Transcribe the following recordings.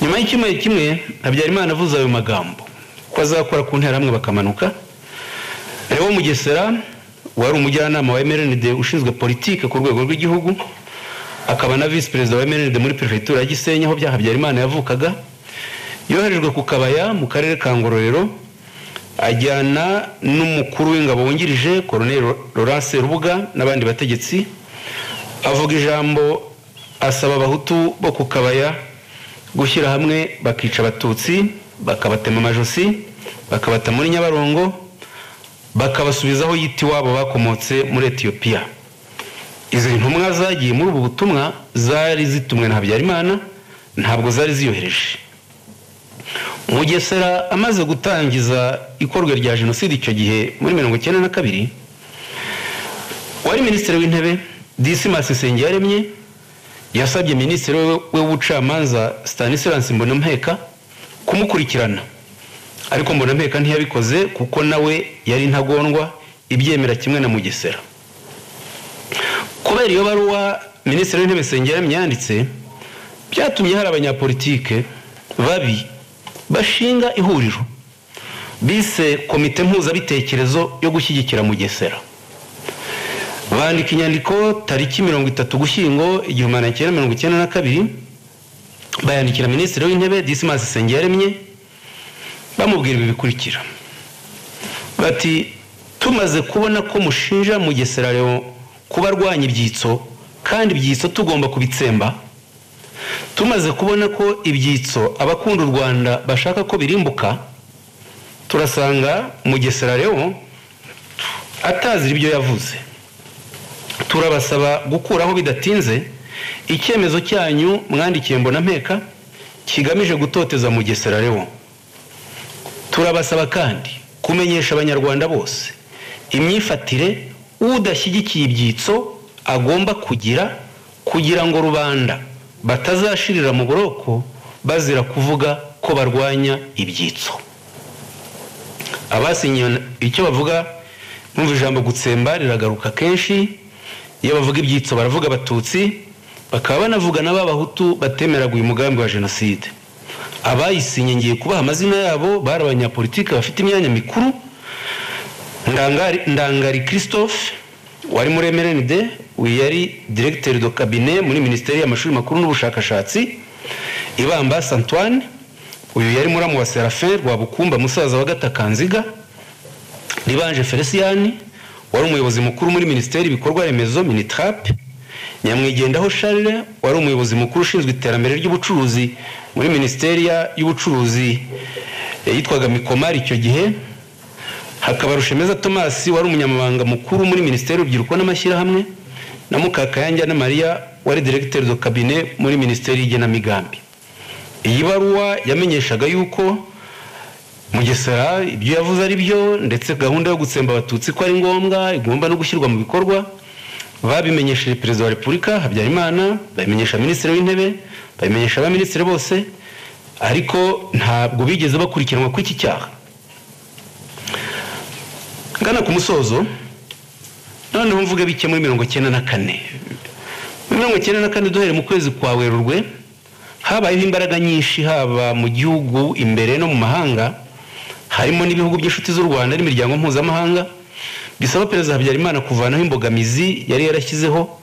Nyuma y'icyumweru kimwe Habyarimana avuze ayo magambo ko azakora ku nterahamwe bakamanuka, Léon Mugesera wari umujyanama wa MRND ushinzwe politike ku rwego rw'igihugu, akaba na visi perezida wa MRND muri perefegitura ya Gisenyi aho bya Habyarimana yavukaga, yoherejwe ku Kabaya mu karere ka Ngororero, ajyana n'umukuru w'ingabo wungirije Colonel Laurence Rubuga n'abandi bategetsi, avuga ijambo asaba abahutu bo ku Kabaya gushyira hamwe bakica abatutsi, bakabatema amajosi, bakabata muri Nyabarongo, bakabasubizaho yita iwabo bakomotse muri Etiyopiya. Izi ntumwa zagiye muri ubu butumwa zari zitumwe na Habyarimana, ntabwo zari ziyohereje. Mugesera amaze gutangiza ikorwa rya jenoside icyo gihe muri 1992, wari minisitiri w'intebe Dismas Nsengiyaremye yasabye minisitiri we w'ubucamanza Stanislas Mbonampeka kumukurikirana, ariko Mbonampeka ntiyabikoze kuko nawe yari intagondwa ibyemera kimwe na Mugesera. Kubera iyo baruwa minisitiri w'intebe Nsengiyaremye yanditse, byatumye hari abanyapolitike babi bashinga ihuriro bise komite mpuzabitekerezo yo gushyigikira Mugesera. Bandika inyandiko tariki 30 Ugushyingo 1992, bayandikira minisitiri w'intebe Dismas Nsengiyaremye bamubwira ibi bikurikira, bati: tumaze kubona ko mushinja Mugesera Léon kuba arwanya ibyitso, kandi ibyitso tugomba kubitsemba. Tumaze kubona ko ibyitso abakunda u Rwanda bashaka ko birimbuka, turasanga Mugesera Léon atazira ibyo yavuze. Turabasaba gukuraho bidatinze icyemezo cyanyu mwandikiye Mbonampeka kigamije gutoteza Mugesera Léon. Turabasaba kandi kumenyesha abanyarwanda bose imyifatire udashyigikiye ibyitso agomba kugira, kugira ngo rubanda batazashirira mu buroko bazira kuvuga ko barwanya ibyitso. Abasinye icyo bavuga, numva ijambo gutsemba riragaruka kenshi. Iyo bavuga ibyitso baravuga abatutsi, bakaba banavuga n'abahutu batemeraga uyu mugambi wa jenoside. Abayisinye ngiye kubaha amazina yabo, bari abanyapolitike bafite imyanya mikuru. Ndangari Christophe wari muri MRND, yari directeur de cabinet muri minisiteri y'amashuri makuru n'ubushakashatsi. Ibamba Antoine, uyu yari muramu wa Serafin Rwabukumba musaza wa Gatakanziga. Ribanje Feliciani wari umuyobozi mukuru muri minisiteri ibikorwa remezo Minitrap. Nyamwigendaho Charles wari umuyobozi mukuru ushinzwe iterambere ry'ubucuruzi muri minisiteri y'ubucuruzi yitwaga Mikomari icyo gihe. Hakaba Rushemeza Thomas wari umunyamabanga mukuru muri minisiteri y'urubyiruko n'amashyirahamwe, na Mukakayange na Maria wari directeur de cabinet muri minisiteri y'igenamigambi. Iyi baruwa yamenyeshaga yuko Mugesera ibyo yavuze ari byo, ndetse gahunda yo gutsemba abatutsi ko ari ngombwa igomba no gushyirwa mu bikorwa. Babimenyesheje perezida wa Repubulika Habyarimana, babimenyesha minisitiri w'intebe, babimenyesha abaminisitiri bose, ariko ntabwo bigeze bakurikiranwa kuri iki cyaha. Ngana ku musozo, noneho mvuge bike muri 1994. Muri 1994 duhere mu kwezi kwa Werurwe, habayeho imbaraga nyinshi haba mu gihugu imbere no mu mahanga, harimo n'ibihugu by'inshuti z'u Rwanda n'imiryango mpuzamahanga, bisaba perezida Habyarimana kuvanaho imbogamizi yari yarashyizeho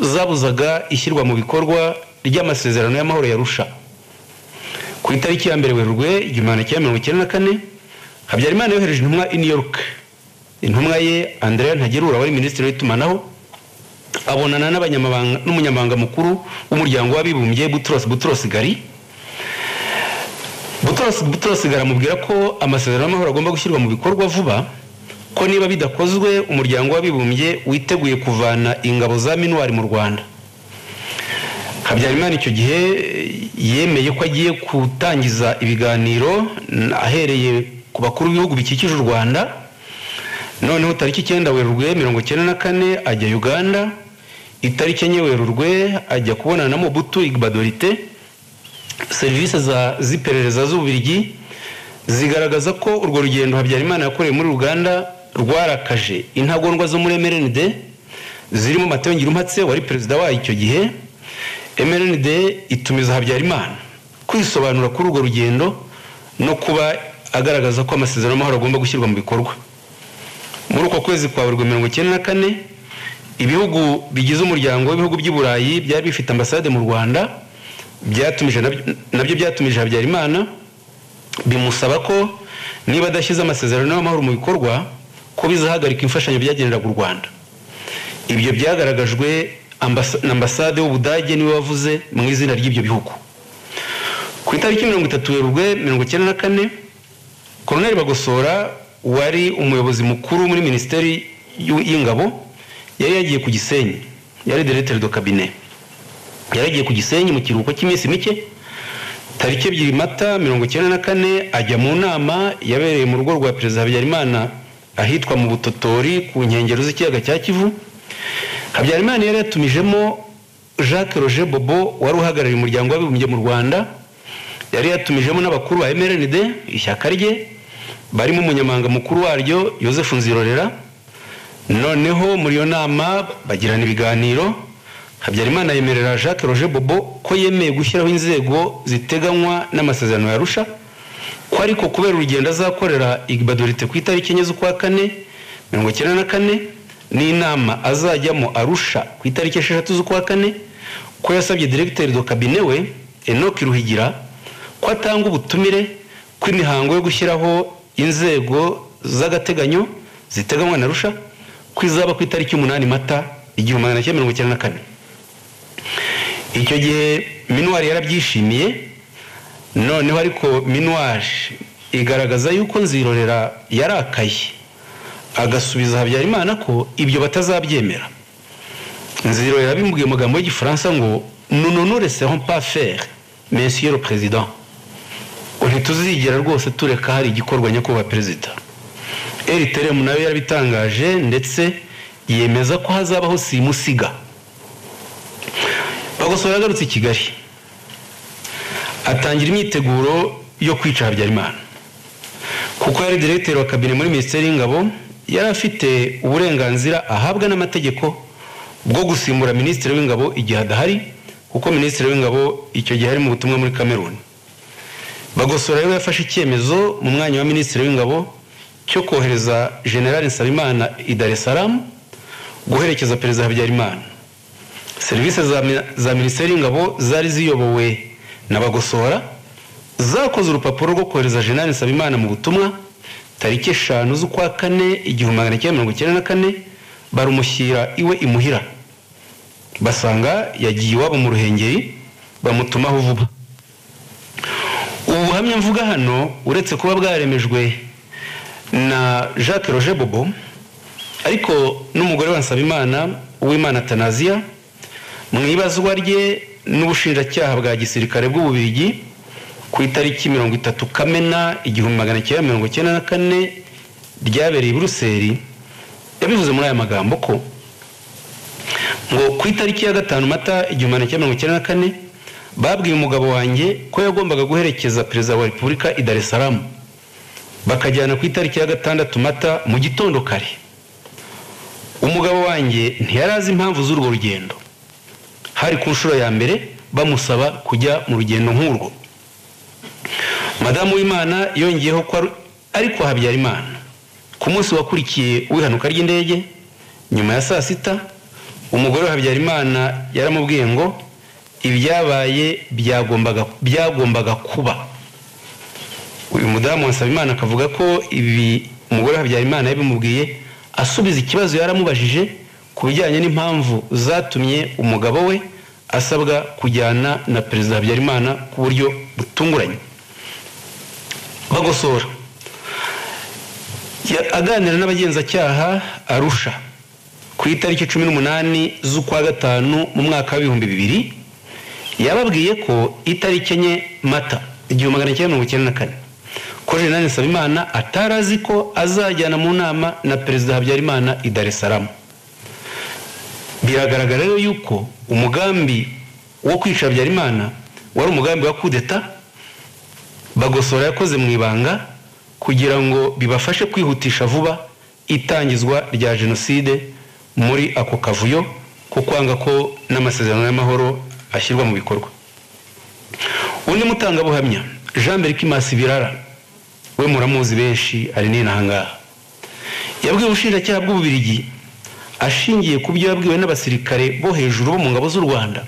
zabuzaga ishyirwa mu bikorwa ry'amasezerano y'amahoro ya Arusha. Ku itariki ya 1 Werurwe 1994, Habyarimana yohereje intumwa i New York. Intumwa ye Andrea Ntagerura wari minisitiri w'itumanaho abonana n'umunyamabanga mukuru w'umuryango w'abibumbye Boutros Boutros Ghali. Boutros Boutros Ghali amubwira ko amasezerano y'amahoro agomba gushyirwa mu bikorwa vuba, ko niba bidakozwe umuryango w'abibumbye witeguye kuvana ingabo za MINUAR mu Rwanda. Habyarimana icyo gihe yemeye ko agiye gutangiza ibiganiro ahereye ku bakuru b'ibihugu bikikije u Rwanda. Noneho tariki 9 Werurwe 1994 ajya Uganda, itariki 4 Werurwe ajya kubonana na Mobutu Igbadorite. Serivisi z'iperereza z'Ububiligi zigaragaza ko urwo rugendo Habyarimana yakoreye muri Uganda rwarakaje intagondwa zo muri MRND zirimo Matayo Ngirumpatse wari perezida wayo icyo gihe. MRND itumiza Habyarimana kwisobanura kuri urwo rugendo no kuba agaragaza ko amasezerano y'amahoro agomba gushyirwa mu bikorwa. Muri uko kwezi kwa Werurwe 94, ibihugu bigize umuryango w'ibihugu by'i Burayi byari bifite ambasade mu Rwanda byatumije nabyo byatumije Habyarimana, bimusaba ko niba adashyize amasezerano y'amahoro mu bikorwa ko bizahagarika imfashanyo byageneraga u Rwanda. Ibyo byagaragajwe na ambasade y'Ubudage niwe wavuze mu izina ry'ibyo bihugu. Ku itariki 30 Werurwe 94, Colonel Bagosora wari umuyobozi mukuru muri Minisiteri y'Ingabo yari yagiye ku Gisenyi, yari directeur de cabinet. Yari yagiye ku Gisenyi mu kiruhuko cy'iminsi mike. Tariki 2 Mata 94 ajya mu nama yabereye mu rugo rwa Perezida Habyarimana ahitwa mu Butotori ku nkengero z'ikiyaga cya Kivu. Habyarimana yari yatumijemo Jacques Roger Bobo wari uhagarariye umuryango w'abibumbye mu Rwanda, yari yatumijemo n'abakuru ba MRND ishyaka rye barimo umunyamabanga mukuru waryo Joseph Nzirorera. Noneho muri iyo nama bagirana ibiganiro. Habyarimana yemerera Jacques Roger Bobo ko yemeye gushyiraho inzego ziteganywa n'amasezerano ya Arusha, ko ariko kubera urugendo azakorera i Gbadolite ku itariki 4 z'ukwa kane 94 n'inama azajyamo Arusha ku itariki 6 z'ukwa kane, ko yasabye directeur de cabinet we Enoch Ruhigira ko atanga ubutumire kw'imihango yo gushyiraho inzego z'agateganyo ziteganywa na Arusha ko izaba ku itariki 8 Mata 1994. Icyo gihe Minuar yarabyishimiye. Noneho ariko Minuar igaragaza yuko Nzirorera yarakaye, agasubiza Habyarimana ko ibyo batazabyemera. Nzirorera bimbwiye amagambo y'Igifaransa ngo nous ne nous laisserons pas faire, monsieur le président. Ntituzigera rwose tureka hari igikorwa nyakubahwa perezida. RTLM nayo yarabitangaje ndetse yemeza ko hazabaho simusiga. Bagosora yagarutse i Kigali atangira imyiteguro yo kwica Habyarimana. Kuko yari directeur wa cabinet muri Minisiteri y'Ingabo, yari afite uburenganzira ahabwa n'amategeko bwo gusimbura Minisitiri w'Ingabo igihe adahari, kuko Minisitiri w'Ingabo icyo gihe ari mu butumwa muri Cameroon. Bagosora rero yafashe icyemezo mu mwanya wa Minisitiri w'Ingabo cyo kohereza General Nsabimana i Dar es Salaam guherekeza Perezida Habyarimana. Serivisi za Minisiteri y'Ingabo zari ziyobowe na Bagosora zakoze urupapuro rwo kohereza General Nsabimana mu butumwa tariki 5 z'ukwa kane 1994, barumushyira iwe imuhira. Basanga yagiye iwabo mu Ruhengeri, bamutumaho vuba. Ubu buhamya mvuga hano uretse kuba bwaremejwe na Jacques Roger Bobo, ariko n'umugore wa Nsabimana Uwimana Tanazia mu ibazwa rye n'ubushinjacyaha bwa gisirikare bw'Ububirigi ku itariki 30 Kamena 1994 ryabereye i Buruseli, yabivuze muri aya magambo ko ngo ku itariki ya 5 Mata 1994 babwiye umugabo wanjye ko yagombaga guherekeza Perezida wa Repubulika i Dar es Salaam, bakajyana ku itariki ya 6 Mata mu gitondo kare. Umugabo wanjye ntiyarazi impamvu z'urwo rugendo. Hari ku nshuro ya mbere bamusaba kujya mu rugendo nk'urwo. Madamu Uwimana yongeyeho ko ariko Habyarimana ku munsi wakurikiye w'ihanuka ry'indege nyuma ya saa 6, umugore wa Habyarimana yaramubwiye ngo ibyabaye byagombaga kuba. Uyu mudamu wa Nsabimana akavuga ko ibi umugore wa Habyarimana yabimubwiye asubiza ikibazo yaramubajije ku bijyanye n'impamvu zatumye umugabo we asabwa kujyana na Perezida Habyarimana ku buryo butunguranye. Bagosora aganira n'abagenzacyaha Arusha ku itariki 18 z'ukwa gatanu mu mwaka wa 2000, yababwiye ko itariki 4 Mata 1994 ko General Nsabimana atarazi ko azajyana mu nama na Perezida Habyarimana i Dar es Salaam. Biragaragara rero yuko umugambi wo kwica Habyarimana wari umugambi wa kudeta Bagosora yakoze mu ibanga kugira ngo bibafashe kwihutisha vuba itangizwa rya jenoside muri ako kavuyo ko kwanga ko n'amasezerano y'amahoro ashyirwa mu bikorwa. Undi mutangabuhamya Jean Berkimas Birara, we muramuzi benshi, ari n'inahangaha, yabwiye ubushinjacyaha bw'Ububiligi ashingiye ku byo yabwiwe n'abasirikare bo hejuru bo mu ngabo z'u Rwanda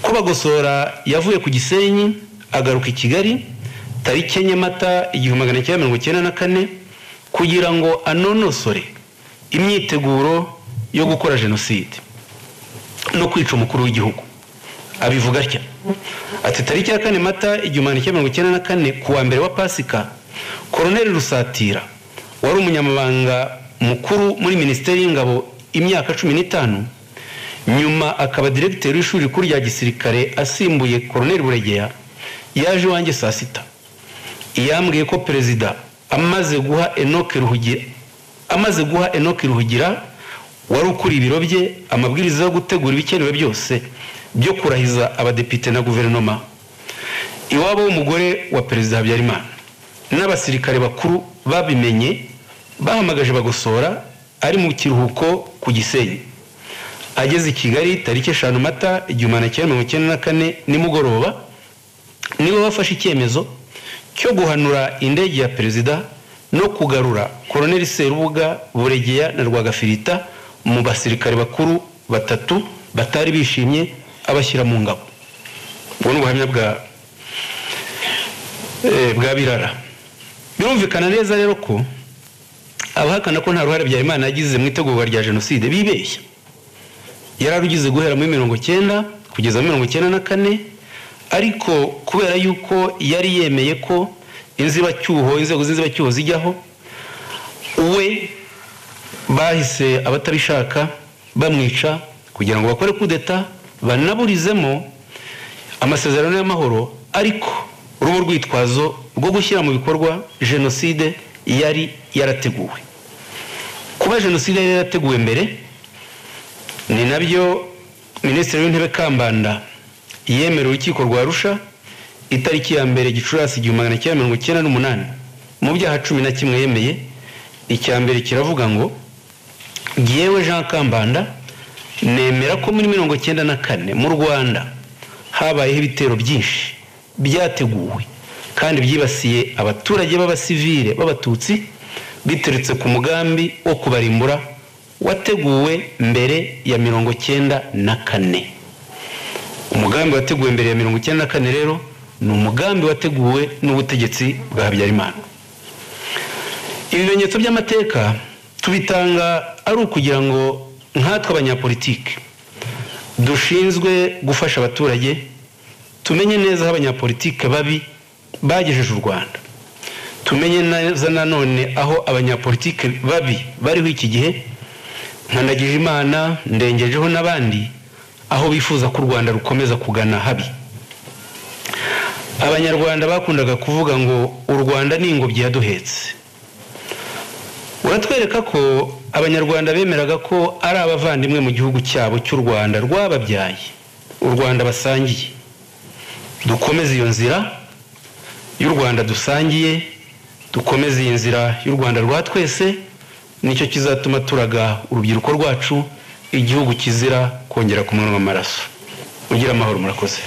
ko Bagosora yavuye ku Gisenyi agaruka i Kigali tariki 4 Mata 1994 kugira ngo anonosore imyiteguro yo gukora jenoside no kwica umukuru w'igihugu. Abivuga atya ati: tariki ya 4 Mata 1994 kuwa mbere wa Pasika, Colonel Rusatira wari umunyamabanga mukuru muri Minisiteri y'Ingabo imyaka 15, nyuma akaba directeur w'ishuri rikuru rya gisirikare asimbuye Colonel Buregeya, yaje iwanjye saa 6. Yambwiye ko perezida amaze guha Enoch Ruhugira wari ukuri ibiro bye amabwiriza yo gutegura ibikenewe byose byo kurahiza abadepite na guverinoma iwabo w'umugore wa perezida Habyarimana n'abasirikare bakuru babimenye bahamagaje Bagosora ari mu kiruhuko ku Gisenyi. Ageze i Kigali tariki 5 Mata 1994 nimugoroba, nibo bafashe icyemezo cyo guhanura indege ya perezida no kugarura Colonel Serubuga, Buregeya na Rwagafirita mu basirikare bakuru batatu batari bishimye, abashyira mu ngabo. Ubwo ni ubuhamya bwa Birara. Birumvikana neza rero ko abahakana ko nta ruhare Habyarimana yagize mu itegurwa rya jenoside bibeshya. Yararugize guhera muri 90 kugeza muri 94, ariko kubera yuko yari yemeye ko inzibacyuho, inzego z'inzibacyuho zijyaho, we bahise abatabishaka bamwica kugira ngo bakore kudeta banaburizemo amasezerano y'amahoro, ariko rubo rwitwazo rwo gushyira mu bikorwa jenoside yari yarateguwe. Kuba jenoside yari yarateguwe mbere ni nabyo Minisitiri w'Intebe Kambanda yemerera urukiko rwa Arusha itariki ya 1 Gicurasi 1998 mu byaha 11 yemeye. Icya mbere kiravuga ngo: Jyewe Jean Kambanda nemera ko muri 94 mu Rwanda habayeho ibitero byinshi byateguwe kandi byibasiye abaturage b'abasivile b'abatutsi biturutse ku mugambi wo kubarimbura wateguwe mbere ya 94. Umugambi wateguwe mbere ya 94 rero ni umugambi wateguwe n'ubutegetsi bwa Habyarimana. Ibimenyetso by'amateka tubitanga ari ukugira ngo nkatwe abanyapolitike dushinzwe gufasha abaturage tumenye neza aho abanyapolitike babi bagejeje u Rwanda, tumenye neza nanone aho abanyapolitike babi bariho iki gihe, nka Ndagijimana, Ndengejeho n'abandi, aho bifuza ko u Rwanda rukomeza kugana habi. Abanyarwanda bakundaga kuvuga ngo u Rwanda ni ingobyi yaduhetse. Uratwereka ko abanyarwanda bemeraga ko ari abavandimwe mu gihugu cyabo cy'u Rwanda rwababyaye, u Rwanda basangiye. Dukomeze iyo nzira y'u Rwanda dusangiye, dukomeze iyi nzira y'u Rwanda rwa twese, nicyo kizatuma turaga urubyiruko rwacu igihugu kizira kongera kumenwa amaraso. Ugira amahoro, murakoze.